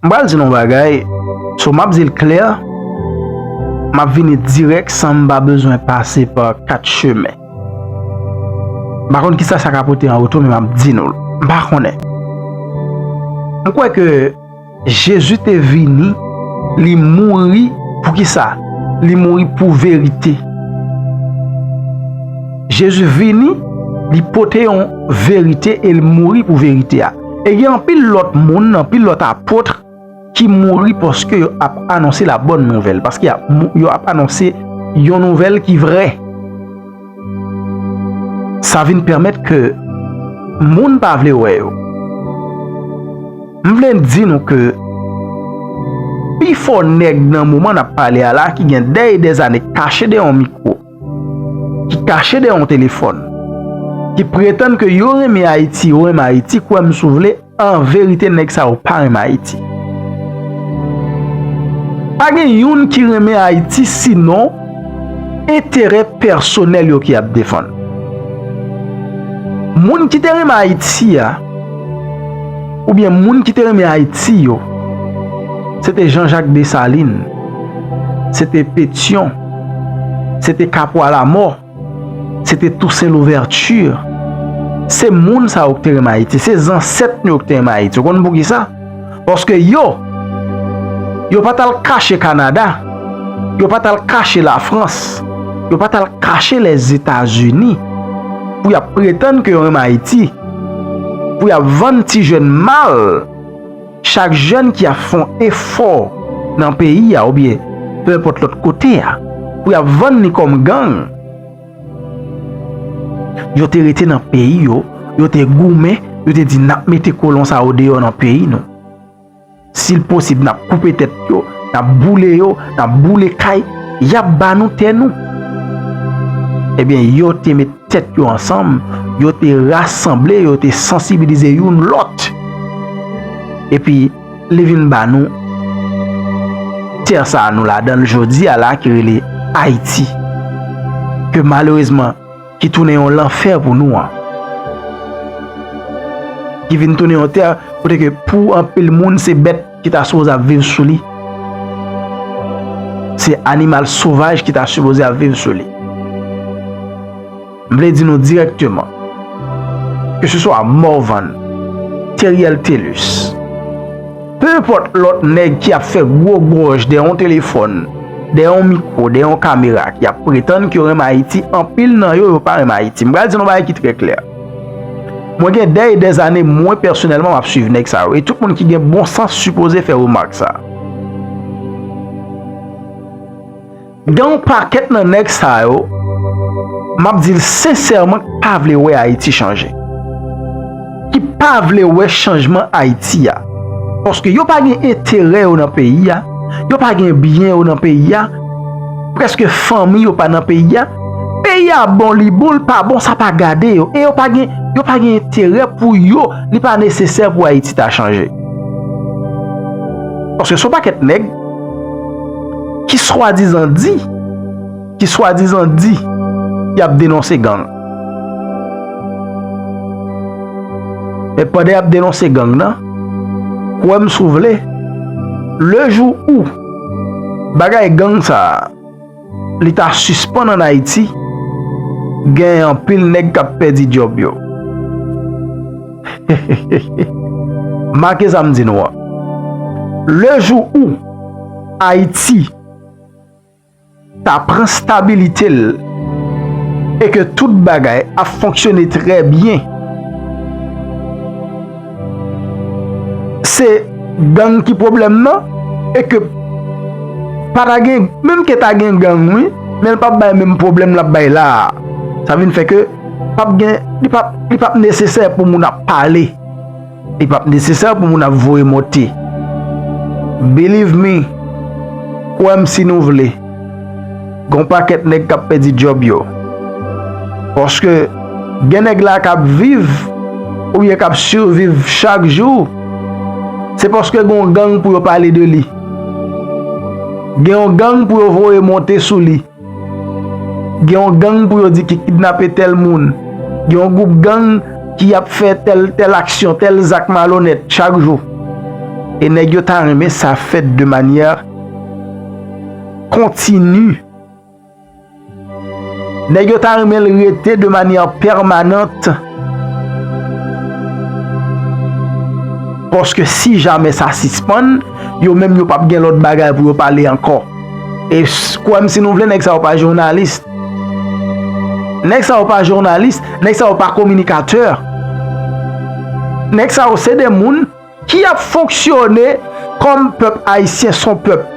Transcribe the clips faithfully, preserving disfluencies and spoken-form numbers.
M pral di nou yon bagay, so m ap di l klè, m ap vini dirèk san m pa bezwen pase pa kat chemen. M pa konn kisa sa ka pote an retou, men m ap di nou l. M pa konnen. M kwè ke Jezi te vini, li mouri pou kisa? Li mouri pou verite. Jezi vini, li pote yon verite e l mouri pou verite a. E gen anpil lòt moun, anpil lòt apot ki mouri paske yo ap anonse la bòn nouvèl, paske y ap mou-, yo ap anonse yon nouvèl ki vrè. Sa vin pèmèt ke moun pa vle wè yo. M vle di nou ke pifò nèg nan moman n ap pale a la ki gen dèy dèzane kache dèyè yon mikwo, ki kache dèyè yon telefòn, ki pretann ke yo renmen Ayiti, yo renmen Ayiti, kwè m si w vle, an verite nèg sa yo pa renmen Ayiti. Pa gen youn ki renmen Ayiti sinon enterè pèsonèl yo ki ap defann. Moun ki te renmen Ayiti a, oubyen moun ki te renmen Ayiti yo, se te Jean-Jacques Dessalines, se te Pétion, se te Kapwa Lamò, se te Toussaint Louverture. Se moun sa yo ki te renmen Ayiti, se zansèt nou yo ki te renmen Ayiti. Ou konn poukisa? Paske yo, yo pa t al kache Kanada, yo pa t al kache Lafrans, yo pa t al kache Lèzetazini pou y ap pretann ke yo renmen Ayiti, pou y ap vann ti jèn mal, chak jèn ki ap fè yon efò nan peyi a oubyen pe enpòt lòt kote a, pou y ap vann li kòm gang. Yo te rete nan peyi yo, yo te goumen, yo te di, "N ap mete kolon sa yo deyò nan peyi nou. Si l posib, n ap koupe tèt yo, n ap boule yo, n ap boule kay, y ap ba nou tè nou." Ebyen, yo te met tèt yo ansanm, yo te rasanble, yo te sansibilize youn lòt. Epi, li vin ba nou tè sa a nou ladan l jodi a la ki rele Ayiti. Ke malerezman, ki tounen yon lanfè pou nou an. Ki vin tounen yon tè kote ke pou anpil moun se bèt ki ta sipoze ap viv sou li. Se animal sovaj ki ta sipoze ap viv sou li. M vle di nou dirèkteman, ke se swa Morvan, Theriel Thelus, pe enpòt lòt nèg ki ap fè gwo gwòj dèyè yon telefòn, dèyè yon mikwo, dèyè yon kamera, ki ap pretann ke yo renmen Ayiti, anpil nan yo, yo pa renmen Ayiti. M pral di nou bagay ki trè klè. Mwen gen dèy dèzane, mwen pèsonèlman, m ap swiv nèg sa yo. E tout moun ki gen bon sans sipoze fè remak sa a. Gen yon pakèt nan nèg sa yo, m ap di l sensèman, ki pa vle wè Ayiti chanje. Ki pa vle wè chanjman Ayiti a. Paske yo pa gen enterè yo nan peyi a, yo pa gen byen yo nan peyi a, prèske fanmi yo pa nan peyi a. Peyi a bon, li bon, l pa bon, sa pa gade yo. E yo pa gen, yo pa gen enterè pou yo, li pa nesesè pou Ayiti ta chanje. Paske se yon pakèt nèg ki swadizan di, ki swadizan di y ap denonse gang. Men pandan y ap denonse gang nan, kwè m si w vle, le jou où bagay gang sa a, li ta sispann ann Ayiti, gen anpil nèg k ap pèdi djòb yo. Make sa m di nou an. Le jou où Ayiti ta pran stabilite l e ke tout bagay ap fonksyone trè byen, se gang ki pwoblèm nan, e ke pa ta gen, menm ke ta gen gang, wi, men l p ap bay menm pwoblèm l ap bay la a. Sa vin fè ke p ap gen, li p ap, li p ap nesesè pou moun ap pale. Li p ap nesesè pou moun ap voye monte. Believe me, kwè m si nou vle, gen yon pakèt nèg k ap pèdi djòb yo. Paske gen nèg la k ap viv oubyen k ap siviv chak jou, se paske gen yon gang pou yo pale de li. Gen yon gang pou yo voye monte sou li. Gen yon gang pou yo di ki kidnape tèl moun. Gen yon gwoup gang ki ap fè tèl, tèl aksyon, tèl zak malonèt chak jou. E nèg yo ta renmen sa fèt de manyè kontini. Nèg yo ta renmen l rete de manyè pèmanant. Paske si jamè sa sispann, yo menm yo p ap gen lòt bagay pou yo pale ankò. E s- kwè m si nou vle, nèg sa yo pa jounalis. Nèg sa yo pa jounalis, nèg sa yo pa kominikatè. Nèg sa yo se de moun ki ap fonksyone kòm pèp ayisyen, se yon pèp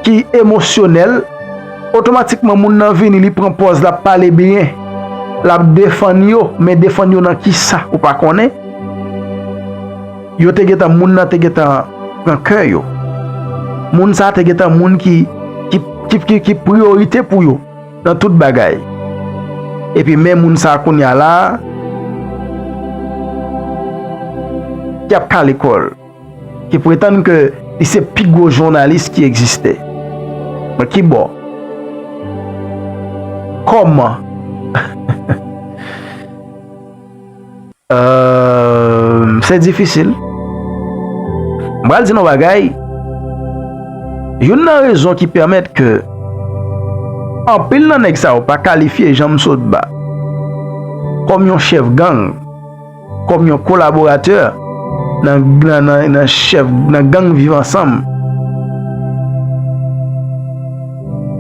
ki emosyonèl. Otomatikman, moun nan vini, li pran pòz, l ap pale byen, l ap defann yo, men defann yo nan kisa, ou pa konnen? Yo te gentan, moun nan te gentan pran kè yo. Moun sa te gentan moun ki, ki, ki, ki, ki priyorite pou yo nan tout bagay. Epi men moun sa kounye a la ki ap kale kò l, ki pretann ke li se pi gwo jounalis ki egziste. Mwen ki bò? Kòman? Euh, se difisil. M pral di nou bagay. Youn nan rezon ki pèmèt ke anpil nan nèg sa yo pa kalifye Janm Sotba kòm yon chèf gang, kòm yon kolaboratè nan, nan, nan, nan chèf, nan gang Viv Ansanm,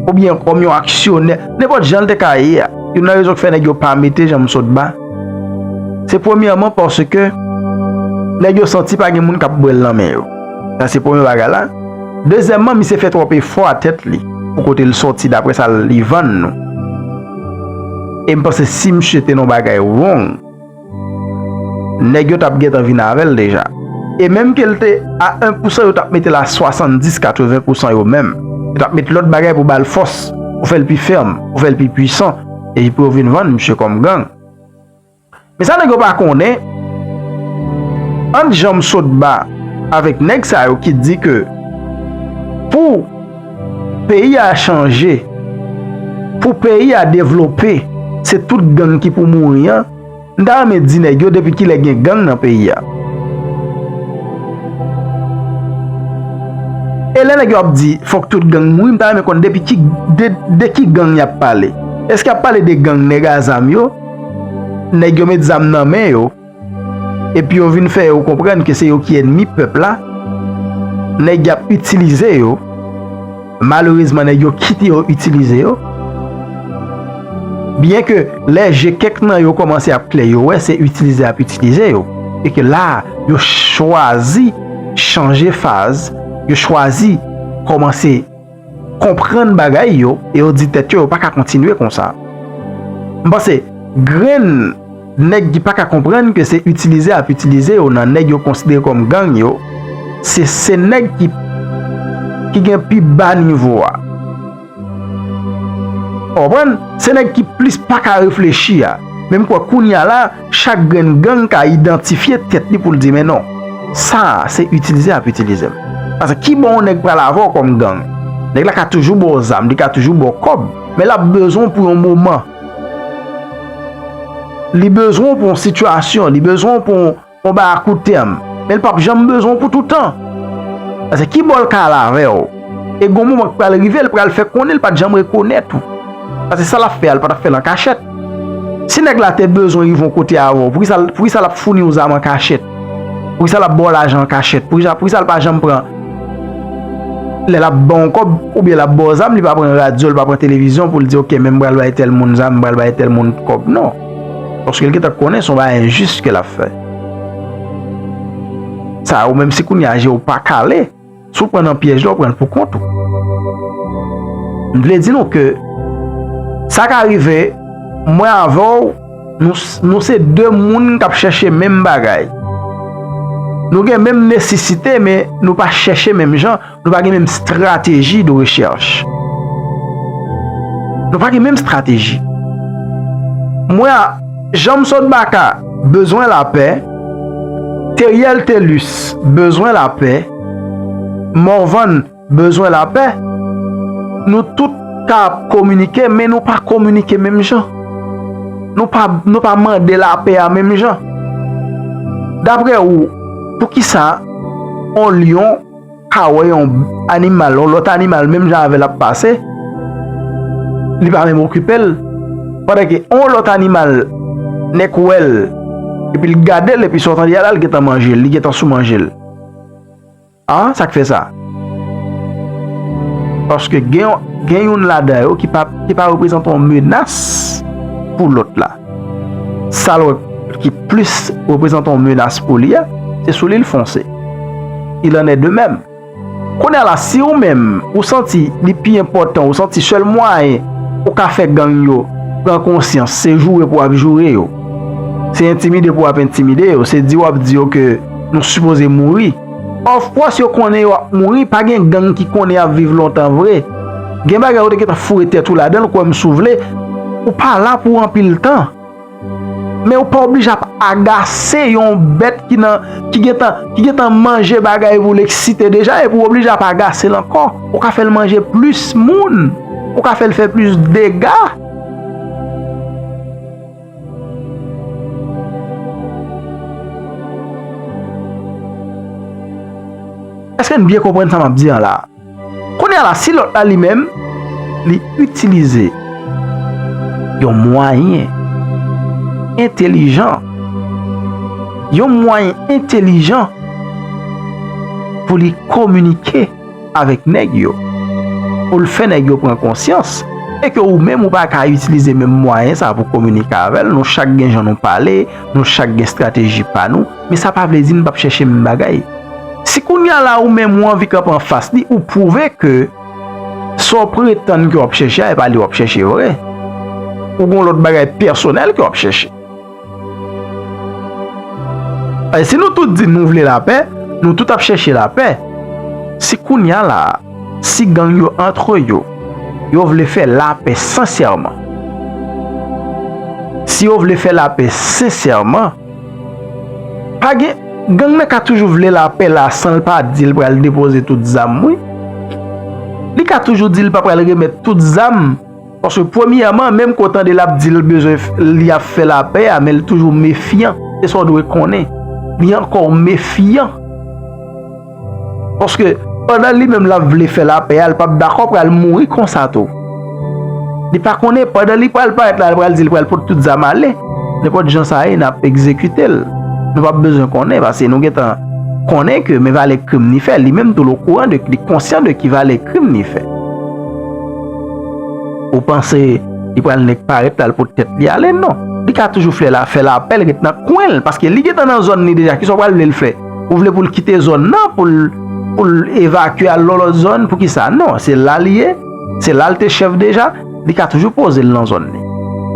oubyen kòm yon aksyonè, nenpòt jan l te ka ye a. Youn nan rezon ki fè nèg yo pa mete Janm Sotba, se premyèman paske nèg yo santi pa gen moun k ap bwè l nan men yo. Sa se premye bagay la. Dezyèmman, misye fè twòp efò a tèt li pou kote l sòti, daprè sa li vann nou. E m panse si misye te nan bagay wrong, nèg yo t ap gentan vin avè l deja. E menm ke l te a en pousan, yo t ap mete l a swasanndis, katreven pousan yo menm. Yo t ap met lòt bagay pou ba l fòs, pou fè l pi fèm, pou fè l pi pwisan, epi pou yo vin vann misye kòm gang. Men sa nèg yo pa konnen, ant Janm Sotba avèk nèg sa yo ki di ke pou peyi a chanje, pou peyi a devlope, se tout gang ki pou mouri an, m ta renmen di nèg yo depi kilè gen gang nan peyi a. E lè nèg yo ap di fòk tout gang mouri, m ta renmen konn depi ki, de, de ki gang y ap pale. Èske y ap pale de gang nèg a zam yo? Nèg yo met zam nan men yo, epi yo vin fè yo konprann ke se yo ki ènmi pèp la. Nèg y ap itilize yo. Malerezman, nèg yo kite yo itilize yo. Byen ke lè je kèk nan yo kòmanse ap klè, yo wè se itilize y ap itilize yo. E ke la, yo chwazi chanje faz, yo chwazi kòmanse konprann bagay yo, e yo di tèt yo, yo pa ka kontinye konsa. M panse, grenn nèg ki pa ka konprann ke se itilize y ap itilize yo nan nèg yo konsidere kòm gang yo, se, se nèg ki, ki gen pi ba nivo a. Ou konprann? Se nèg ki plis pa ka reflechi a. Men m kwè kounye a la, chak grenn gang ka idantifye tèt li pou l di, men non, sa a, se itilize y ap itilize m. Paske ki bò yon nèg pral avè w kòm gang? Nèg la ka toujou ba w zam, li ka toujou ba w kòb, men l ap bezwen w pou yon moman. Li bezwen w pou yon sitiyasyon, li bezwen w pou yon, yon bagay a kout tèm. Men l p ap janm bezwen w pou toutan. Paske ki bò l ka al avè w? E gon moman k pral rive, l pral fè konnen l pa t janm rekonèt ou. Paske sa l ap fè a, l pa t ap fè l an kachèt. Si nèg la te bezwen rive yon kote avè w, poukisa l, poukisa l ap founi w zam an kachèt? Poukisa l ap ba w lajan an kachèt? Poukisa, poukisa l pa janm pran, lè l ap ba w yon kòb, oubyen l ap ba w zam, li pa pran radyo, li pa pran televizyon pou l di, oke, men m pral bay tèl moun zam, m pral bay tèl moun kòb? Non. Paske l gentan konnen se yon bagay enjis ke l ap fè. Sa, ou menm si kounye a je w pa kale, si w pran nan pyèj la, w pran l pou kont ou. M vle di nou ke sa ka rive, mwen avè w, nou, nou se de moun k ap chèche menm bagay. Nou gen menm nesesite, men nou pa chèche menm jan, nou pa gen menm strateji de rechèch. Nou pa gen menm strateji. Mwen, Janm Sotba ka bezwen lapè, Teriel Thelus bezwen lapè, Morvan bezwen lapè. Nou tout ka kominike, men nou pa kominike menm jan. Nou pa, nou pa mande lapè a menm jan. Daprè ou, poukisa yon lyon ka wè yon animal, yon lòt animal, menm jan avè l ap pase, li pa menm okipe l. Pandan ke yon lòt animal, nèk wè l, epi l gade l, epi sa w tande a la, l gentan manje l, li gentan sou manje l. A, sa k fè sa? Paske gen, gen youn ladan yo ki pa, ki pa reprezante yon menas pou lòt la. Sa l wè ki plis reprezante yon menas pou li a, se sou li l fonse. Il en est de même. Kounye a la, si ou menm, ou santi li pi enpòtan, ou santi sèl mwayen ou ka fè gang yo pran konsyans, se joure pou w ap joure yo. Se entimide pou w ap entimide yo. Se di w ap di yo ke nou sipoze mouri. Of course, yo konnen yo ap mouri, pa gen gang ki konnen y ap viv lontan vre. Gen bagay ou te gentan foure tèt ou ladan l, kwè m si w vle, ou pa la pou anpil tan. Men ou pa oblije ap agase yon bèt ki nan, ki gentan, ki gentan manje bagay pou l eksite deja, epi w oblije ap agase l ankò. Ou ka fè l manje plis moun. Ou ka fè l fè plis dega. Èske n byen konprann sa m ap di an la? Kounye a la, si lòt la li menm, li itilize yon mwayen entelijan, yon mwayen entelijan pou li kominike avèk nèg yo, pou l fè nèg yo pran konsyans, e ke ou menm ou pa ka itilize menm mwayen sa pou kominike avè l, nou chak gen jan nou pale, nou chak gen estrateji pa nou, men sa pa vle di n p ap chèche menm bagay. Si kounye a la ou menm ou anvi kanpe anfas li, ou pwouve ke sa w pretann ke w ap chèche a, e pa li w ap chèche vre. Ou gen yon lòt bagay pèsonèl ke w ap chèche. E si nou tout di nou vle lapè, nou tout ap chèche lapè. Si kounye a la, si gang yo antre yo, yo vle fè lapè sensèman. Si yo vle fè lapè sensèman, pa gen, gang nan ka toujou vle lapè la san l pa di l pral depoze tout zam, wi. Li ka toujou di l pa pral remèt tout zam. Paske premyèman, menm ke w tande l ap di l bezwen f-, li ap fè lapè a, men l toujou mefyan. Se sa w dwe konnen. Li ankò mefyan. Paske pandan li menm l ap vle fè lapè a, l p ap dakò pral mouri konsa tou. Li pa konnen, pandan li pral parèt la, l pral di l pral pot tout zam ale. Nenpòt jan sa ye, n ap egzekite l. Nou p ap bezwen konnen, paske nou gentan konnen ke men valè krim li fè. Li menm tou l okouran de, li konsyan de ki valè krim li fè. Ou panse li pral nèk parèt la, l pot tèt li ale? Non. Li ka toujou fè la, fè lapè l, ret nan kwen l, paske li gentan nan zòn li deja. Kisa w pral vle l fè? Ou vle pou l kite zòn nan, pou l, pou l evakye al nan lòt zòn? Poukisa? Non, se la li ye, se la l te chèf deja, li ka toujou poze l nan zòn li.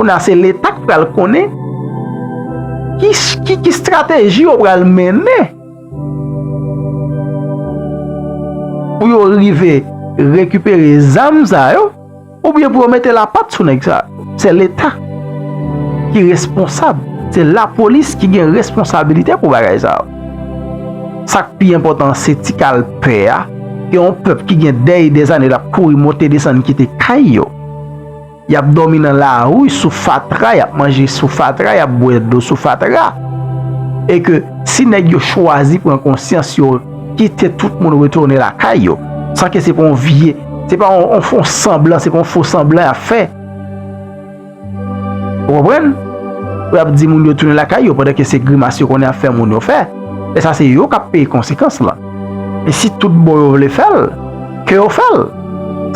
Kounye a, se Leta k pral konnen ki, ki, ki estrateji yo pral mennen pou yo rive rekipere zam sa yo, oubyen pou yo mete lapat sou nèg sa yo. Se Leta ki responsab. Se lapolis ki gen responsabilite pou bagay sa yo. Sa k pi enpòtan, se ti kal pè a, ke yon pèp ki gen dèy dèzane l ap kouri monte desann kite kay yo. Y ap dòmi nan lari sou fatra, y ap manje sou fatra, y ap bwè dlo sou fatra. E ke si nèg yo chwazi pran konsyans, yo kite tout moun retounen lakay yo, san ke se pa yon vye, se pa yon, yon, yon sanblan, se pa yon fo sanblan y ap fè. Ou konprann? Pou y ap di moun yo tounen lakay yo, pandan ke se grimas yo konnen y ap fè moun yo fè. E sa se yo k ap peye konsekans lan. E si tout bon yo vle fè l, ke yo fè l.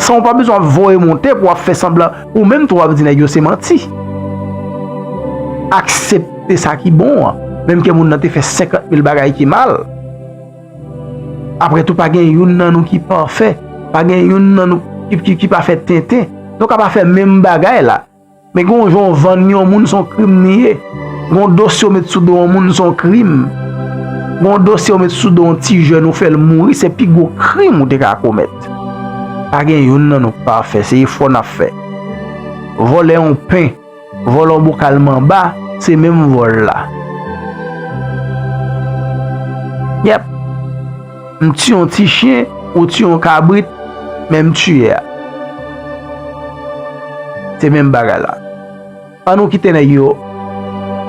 San w pa bezwen ap voye monte pou w ap fè sanblan, ou menm tou w ap di nèg yo se manti. Aksepte sa ki bon an, menm ke moun nan te fè senkant mil bagay ki mal. Apre tou, pa gen youn nan nou ki pafè, pa gen youn nan nou ki, ki, ki pa fè tenten. Nou ka pa fè menm bagay la. Men gon jan w vann yon moun, se yon krim li ye. Gon dosye w met sou do yon moun, se yon krim. Gon dosye w met sou do yon ti jèn, ou fè l mouri, se pi gwo krim ou te ka komèt. Pa gen youn nan nou k pafè, se efò n ap fè. Vòlè yon pen, vòlè yon bokal manba, se menm vòl la. Yèp. M tiye yon ti chen, ou tiye yon kabrit, men m tiye a. Se menm bagay la. Ann nou kite nèg yo,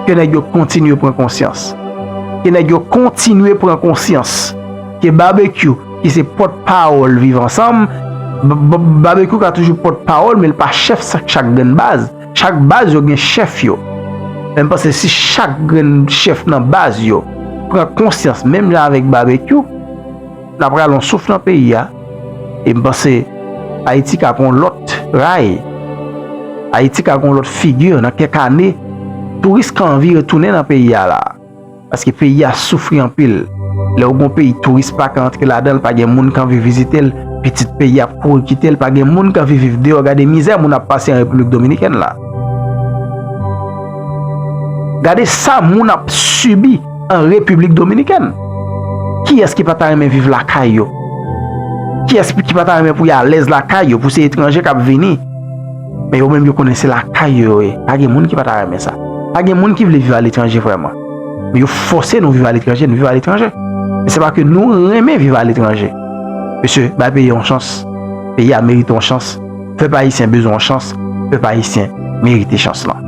ke nèg yo kontinye pran konsyans. Ke nèg yo kontinye pran konsyans. ke Babekyou, ki se pòtpawòl Viv Ansanm, Babekyou ka toujou pòtpawòl, men l pa chèf chak grenn baz. Chak baz yo gen chèf yo. Men m panse si chak grenn chèf nan baz yo pran konsyans menm jan avèk Babekyou, n ap rale yon souf nan peyi a. E m panse Ayiti ka pran yon lòt ray. Ayiti ka gen yon lòt figi nan kèk ane. Touris ka anvi retounen nan peyi a la. Paske peyi a soufri anpil. Lè w gen yon peyi touris pa ka antre ladan l, pa gen moun k anvi vizite l, pitit peyi ap kouri kite l, pa gen moun k anvi viv deyò. Gade mizè moun ap pase an Repiblik Dominikèn la. Gade sa moun ap sibi an Repiblik Dominikèn. Kiyès ki pa ta renmen viv lakay yo? Kiyès ki pa ta renmen pou y alèz lakay yo, pou se etranje k ap vini? Men yo menm yo konnen se lakay yo yo ye. Pa gen moun ki pa ta renmen sa. Pa gen moun ki vle viv aletranje vrèman. Men yo fòse nou viv aletranje, nou viv aletranje. Men se pa ke nou renmen viv aletranje. Mesye, bay peyi a yon chans. Peyi a merite yon chans. Pèp ayisyen bezwen yon chans. Pèp ayisyen merite chans lan.